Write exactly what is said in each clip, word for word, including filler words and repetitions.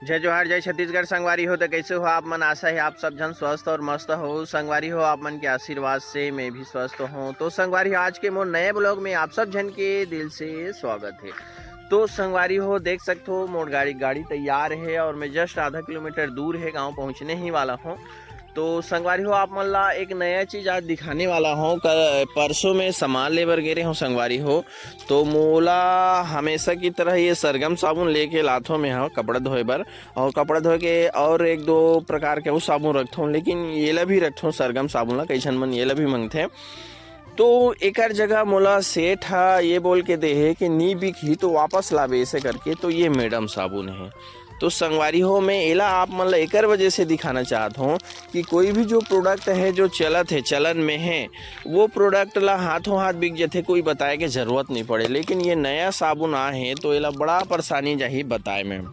जय जोहार, जय छत्तीसगढ़। संगवारी हो, तो कैसे हो आप मन? आशा है आप सब झन स्वस्थ और मस्त हो। संगवारी हो, आप मन के आशीर्वाद से मैं भी स्वस्थ हूँ। तो संगवारी हो, आज के मोर नए ब्लॉग में आप सब झन के दिल से स्वागत है। तो संगवारी हो, देख सकते हो, मोर गाड़ी गाड़ी तैयार है और मैं जस्ट आधा किलोमीटर दूर है, गांव पहुंचने ही वाला हूँ। तो संगवारी हो, आप मन ला एक नया चीज आज दिखाने वाला हूँ। कल परसों में सामान लेबर गे रहे हूँ संगवारी हो, तो मोला हमेशा की तरह ये सरगम साबुन लेके लाथों में, हाँ, कपड़ा धोए बर। और कपड़ा धोए के और एक दो प्रकार के अउ साबुन रखथों, लेकिन येला भी रखथों, सरगम साबुन ला कई झन मन येला भी मंगथे। तो एकर जगह मोला सेठ हा ये बोल के दे हे कि नी बिकही तो वापस लाबे, ऐसे करके। तो ये मैडम साबुन है। तो संगवारी हो, मैं एला आप मन ला एकर वजह से दिखाना चाहत हूँ कि कोई भी जो प्रोडक्ट है, जो चलत है, चलन में है, वो प्रोडक्ट ला हाथों हाथ बिक जथे, कोई बताए के जरूरत नहीं पड़े। लेकिन ये नया साबुन आ है, तो एला बड़ा परेशानी जाही बताए में।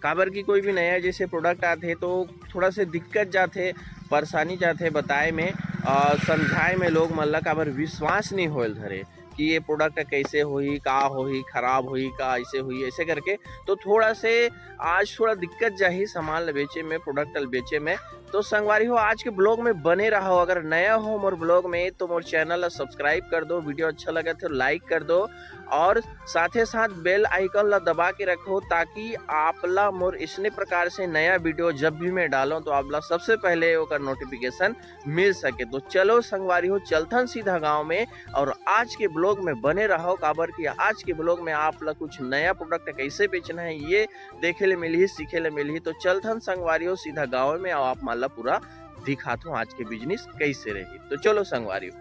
काबर कि कोई भी नया जैसे प्रोडक्ट आथे, तो थोड़ा से दिक्कत जाथे, परेशानी जाथे बताए में, आ, समझाए में लोग मन ला, काबर विश्वास नहीं होल धरे कि ये प्रोडक्ट कैसे होही, का होही, खराब होही, का ऐसे होही, ऐसे करके। तो थोड़ा से आज थोड़ा दिक्कत जाही सामान ल बेचे में, प्रोडक्ट ल बेचे में। तो संगवारी हो, आज के ब्लॉग में बने रहो। अगर नया हो मोर ब्लॉग में, तो मोर चैनल ला सब्सक्राइब कर दो, वीडियो अच्छा लगे तो लाइक कर दो, और साथे साथ बेल आइकन ला दबा के रखो, ताकि आप ला मोर इसने प्रकार से नया वीडियो जब भी मैं डालूं, तो आप ला सबसे पहले ओकर नोटिफिकेशन मिल सके। तो चलो संगवारी हो, चलथन सीधा गांव में, और आज के ब्लॉग में बने रहो, काबर कि आज के ब्लॉग में आप ला कुछ नया प्रोडक्ट कैसे बेचना है, ये देखे ले मिलही, सीखे ले मिलही। तो चलथन संगवारी हो सीधा गांव में, और आप मन ला पूरा दिखाथों आज के बिजनेस कैसे रही। तो चलो संगवारी हो।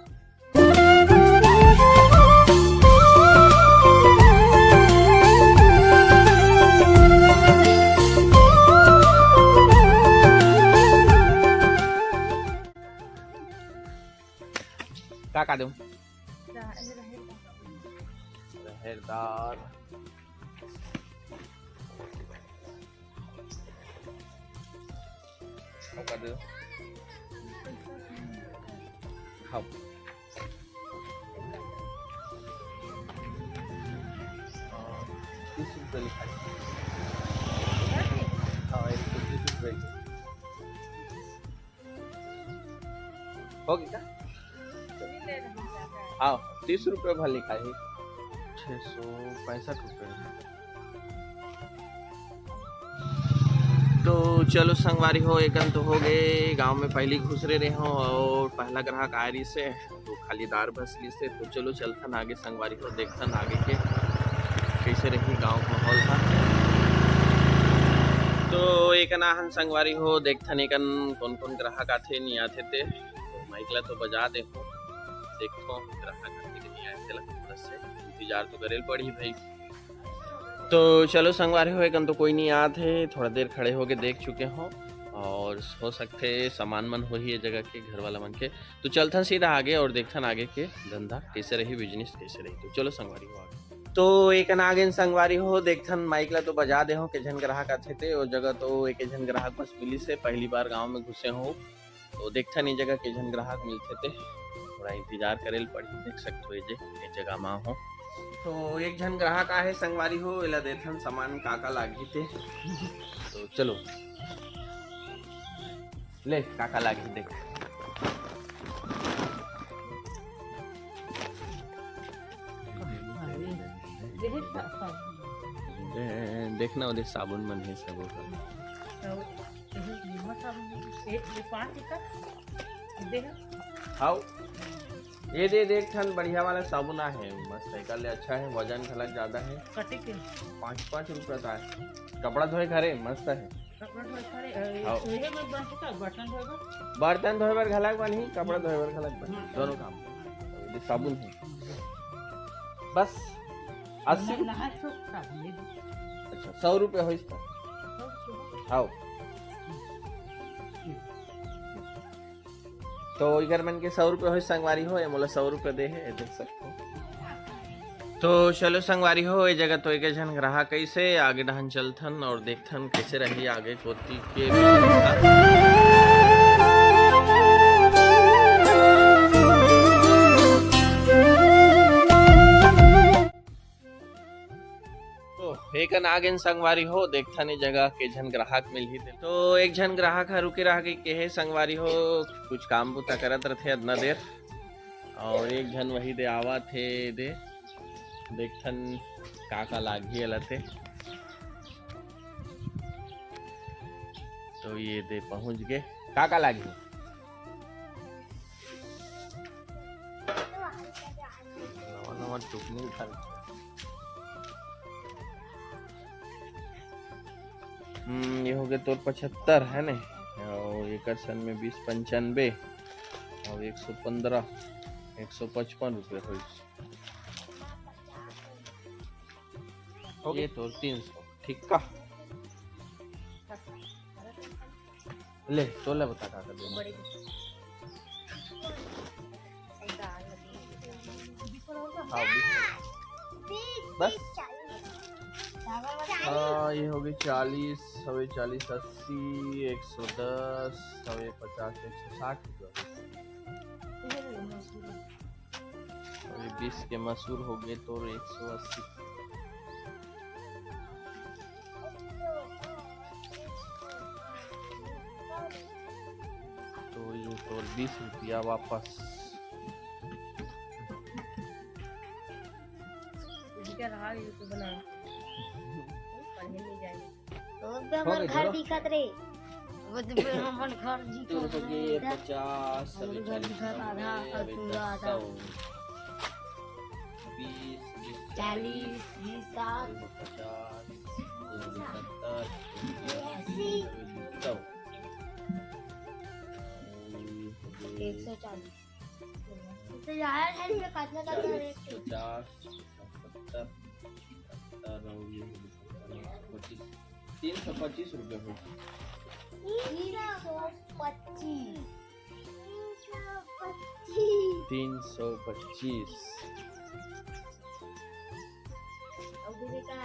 का का दूं? रहेर दार। का का दूं? खाओ। तीस रुपये लिखा है। हाँ, एक सौ तीस रुपये। हो गया? हाँ, तीस रुपये भर लिखा है। छः सौ पैंसठ रुपये। तो चलो संगवारी हो, एकन तो हो गए, गांव में पहली घुसरे रहे हो और पहला ग्राहक आ रही से, तो खाली दार बस ली से। तो चलो चलथन आगे संगवारी हो, देखथन आगे के कैसे रही गांव का माहौल था। तो एकन आहन संगवारी हो, देखथन एकन कौन कौन ग्राहक आथे नहीं आथे ते। तो माइक ला तो बजा दे हो, देखो ग्राहक आथे कि नहीं आए, तेला बस से इंतजार तो करे पड़ी भाई। तो चलो संगवारी हो, एकन तो कोई नहीं आत है, थोड़ा देर खड़े होके देख चुके हो और हो सकथे सामान मन होही ये जगह के घर वाला मन के। तो चलथन सीधा आगे और देखथन आगे के धंधा कैसे रही, बिजनेस कैसे रही। तो चलो संगवारी हो आगे। तो एकन आगे संगवारी हो, देखथन माइक ला तो बजा दे हो के झन ग्राहक आथे ते, ओ जगह तो एक झन ग्राहक बस मिली से, पहली बार गांव में घुसे हो। तो देखथन ये जगह के झन ग्राहक मिलथे ते, थोड़ा इंतजार करे ल पड़ही। देख सकथो ये जे, ये जगह मा हो। तो एक झन ग्राहक आहे संगवारी हो, एला देथन सामान का का लागही ते। तो चलो, ले का का लागही देख। दे-, देखना ओदे साबुन मन हे सब ओकर। तो ये निरमा साबुन दे, एक, ये पाँच का दे। हाउ, ये दे, देख ठन बढ़िया वाला साबुन आहे, मस्त है, एकर ले अच्छा है, वजन घलक ज्यादा है। कटे के? पाँच, पाँच रुपया का है। कपड़ा धोए घरे मस्त है। कपड़ा धोए घरे, अ, हाँ। ये में बन सकता है, बर्तन धोए बर? बर्तन धोए बर घलक बनही, कपड़ा धोए बर घलक बनही, हाँ। दोनों काम। ये साबुन है। बस अस्सी रुपये। नहाए तो साबुन दे दो। अच्छा, सौ रुपये हो इसका? सौ रुपये। हाउ। तो इकर मन के सौ रुपये होइस संगवारी हो, ये मोला सौ रुपये दे हे, ये देख सकथो। तो चलो संगवारी हो, ये जगह तो एक झन ग्राहक अइसे, आगे डहन चलथन और देखथन कैसे रही आगे कोती के व्यवस्था। तो एकन आ गेन संगवारी हो, देखथन ए जगह के झन ग्राहक मिलही ते। तो एक झन ग्राहक ह रुके रह गई, के हे संगवारी हो, कुछ काम बुता करत रथे अतना देर। और एक झन वही दे आवत हे दे, देखथन का का लागही एला ते। तो ये दे पहुंच गे, का का लागही? नवा नवा टुकनी उठा ले। हम्म, ये हो गए तोर पचहत्तर है ने, और एकर सन में बीस पंचानबे, और एक सौ पंद्रह, एक सौ पचपन रुपये होइस। हो गए तोर तीन सौ, ठीक का? ले, तोला बता का कर देना। बड़ी हाँ, बीस। बस। हाँ, ये हो गई चालीस, हवे चालीस अस्सी, एक सौ दस, हवे पचास, एक सौ साठ रुपये। अभी बीस के मसूर हो गए तो एक सौ अस्सी। तो ये तो बीस रुपया वापस। इधर आ, ये तो बना। पढ़े नहीं जाएंगे। तो पे हो हमर गए, घर चलो। दिखत रे। वो तो पे हमर घर दिखत तो हो गए रे। पचास, हमर अभी घर चालीस दिखत आधा, नब्बे, और अभी पूरा दस आधा। सौ। बीस, बीस, चालीस, बीस, साठ। पचास, सत्तर, अस्सी। अभी सौ। एक सौ चालीस। तो यार, है, इसमें काटने का क्या रेट है? पचास, सत्तर, सत्तर और ये पच्चीस, तीन सौ पच्चीस रुपये हो। तीन सौ पच्चीस। तीन सौ पच्चीस। अब दीदी का?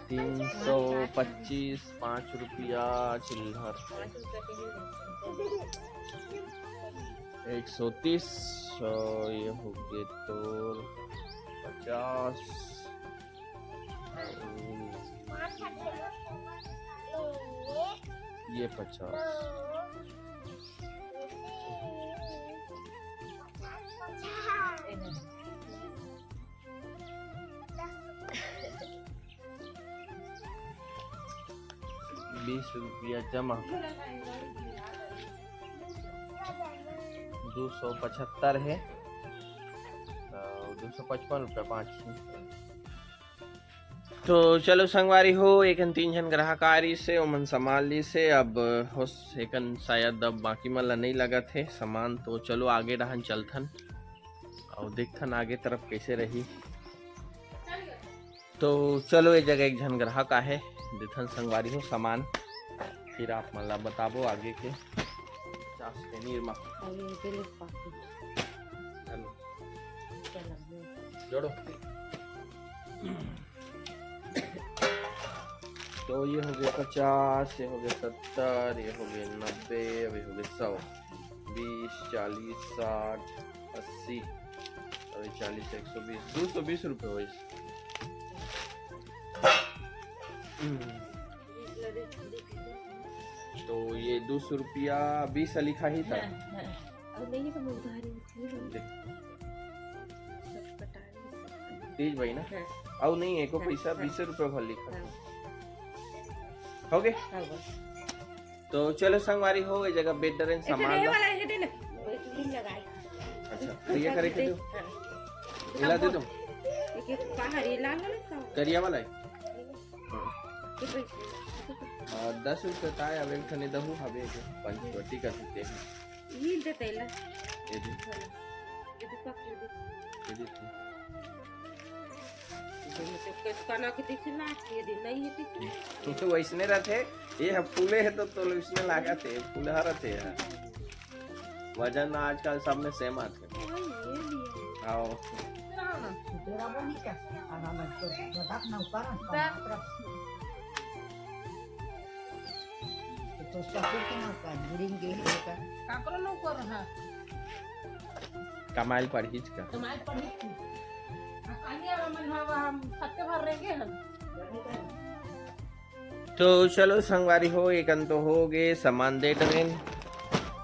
तीन सौ पच्चीस, पाँच रुपया चिल्लर। एक सौ तीस, ये हो गए तोर पचास, ये पचास। बीस रुपया जमा। दो सौ पचहत्तर है, अउ दो सौ पचपन रुपया पाँच है। तो चलो संगवारी हो, एकन तीन झन ग्राहक आ रही से, ओमन सामान ली से। अब हो एकन शायद अब बाकी मन ला नहीं लगत है सामान। तो चलो आगे डहन चलथन और देखथन आगे तरफ कैसे रही। तो चलो, ये जगह एक झन ग्राहक आहे, देथन संगवारी हो सामान, फिर आप मन ला बताबो आगे के। पचास के निरमा। अरे, ये ले पाके। हेलो। चलो। जोड़ो। तो ये हो गया पचास, ये हो गया सत्तर, ये हो गया नब्बे, अब ये हो गया सौ। बीस, चालीस, साठ, अस्सी, अभी चालीस, एक सौ बीस, दो सौ बीस रुपये हुए। हम्म। तो ये दो सौ रुपया बीस लिखा ही था। हाँ, हाँ। अब नहीं तो मैं उधारी में थी। देख। सब कटा रही है, सब। तीज भाई ना? हाँ। अब नहीं, एको हाँ, पैसा हाँ। बीस रुपये भर लिखा था। हाँ। हो गए? हाँ, बस। तो चलो संगवारी हो, ये जगह बेड डरेन एक सामान रहे ला। वाला है, दे ना। वो एक दिन लगाई। अच्छा, तो ये करे के दो। हाँ। एला दे दो। एक, एक बाहर ये लाल वाला था। करिया वाला है? हाँ। ये पैसे। आ, दस रुपये का है, अब एक ठने दहू हवे के पंच छोटी कर देते हैं। ये दे तेला। ये दे। ये दे पकड़ दे। ये दे। तो कना के देखी ना, ये दिन नहीं है, देखी ना। तो, तो वैसने रहते, ये हम फूले है तो, तो वैसने लागत है, फूलहा रहते हैं। वजन आजकल सब में सेम आते हैं। वही, ये भी है। आओ। तेरा वो नहीं क्या? आराम है, तो बता ना ऊपर, ऊपर। तो उसका फिर क्या होता है? बुढ़िंग के लिए होता है। काकरो ना ऊपर, हाँ। कमाइल पड़हीच का। कमाइल पड़हीच का। आ, काली अब मन हवा हम सत्ते भर रह गए हम। तो चलो संगवारी हो, एकन तो हो गए सामान दे डरेन।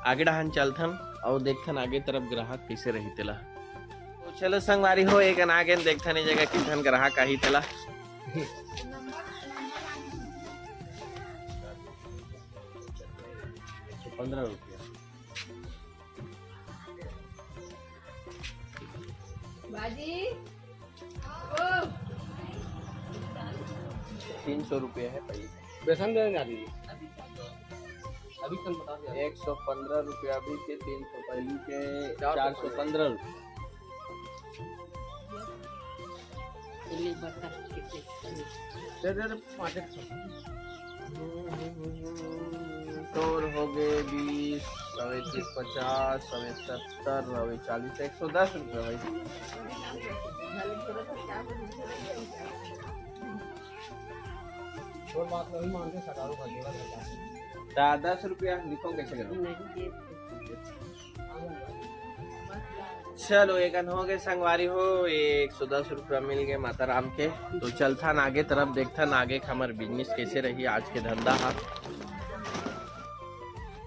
आगे डहान चलथन और देखथन आगे तरफ ग्राहक कैसे रही तेला। तो चलो संगवारी हो, एकन आगे देखथन ये जगह कितन ग्राहक आही तेला। एक सौ पन्द्रह रुपया। बाजी, ओ। तीन सौ रुपया है पहली। बेसन दे ना दीजिए। अभी कल बता दिया। एक सौ पन्द्रह रुपया अभी के, तीन सौ पहली के, चार सौ पन्द्रह। चार सौ पन्द्रह रुपया। इल्ली बता कितने? दे दे, दे, पाँच एक सौ। तोर हो गए बीस, अउ एक पचास, अउ एक सत्तर, अउ एक चालीस, एक सौ दस रुपया भाई। छोट बात नहीं मानते, सगारों का जेवर है। ता दस रुपया लिखो, कैसे करो? नहीं, ये चलो, एकन हो गए संगवारी हो, एक सौ दस रुपया मिल गए माता राम के। तो चलथन आगे तरफ, देखथन आगे के हमर बिजनेस कैसे रही आज के धंधा हा।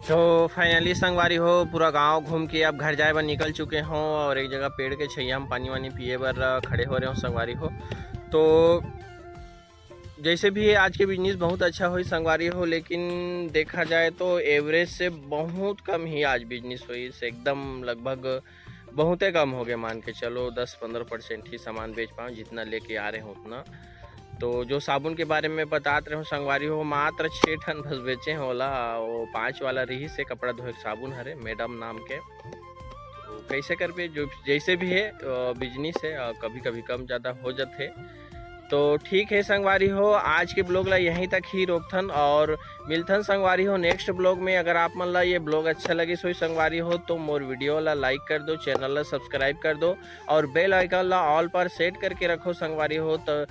तो फाइनली संगवारी हो, पूरा गांव घूम के अब घर जाए बर निकल चुके हों और एक जगह पेड़ के छैया हम पानी वानी पिए बर खड़े हो रहे हों संगवारी हो। तो जैसे भी है, आज के बिजनेस बहुत अच्छा होई संगवारी हो, लेकिन देखा जाए तो एवरेज से बहुत कम ही आज बिजनेस होई, से एकदम लगभग बहुते कम हो गए, मान के चलो दस पन्द्रह परसेंट ही सामान बेच पाओ, जितना लेके आ रहे हो उतना। तो जो साबुन के बारे में बतात रहे हो संगवारी हो, मात्र छः ठन बस बेचे हो ओला, वो पाँच वाला रही से कपड़ा धोए के साबुन हरे मैडम नाम के। तो कैसे करबे, जो जैसे भी है, अ, बिजनेस है, अ, कभी कभी कम ज़्यादा हो जाते। तो ठीक है संगवारी हो, आज के ब्लॉग ला यहीं तक ही रोकथन और मिलथन संगवारी हो नेक्स्ट ब्लॉग में। अगर आप मन ला ये ब्लॉग अच्छा लगे सोई संगवारी हो, तो मोर वीडियो ला लाइक कर दो, चैनल ला सब्सक्राइब कर दो और बेल आइकन ला ऑल पर सेट करके रखो संगवारी हो। तो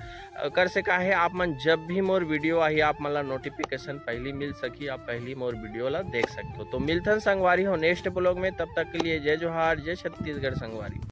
कर से का है, आप मन जब भी मोर वीडियो आही, आप मन ला नोटिफिकेशन पहली मिल सकी, आप पहली मोर वीडियो ला देख सकते हो। तो मिलथन संगवारी हो नेक्स्ट ब्लॉग में, तब तक के लिए जय जोहार, जय छत्तीसगढ़ संगवारी।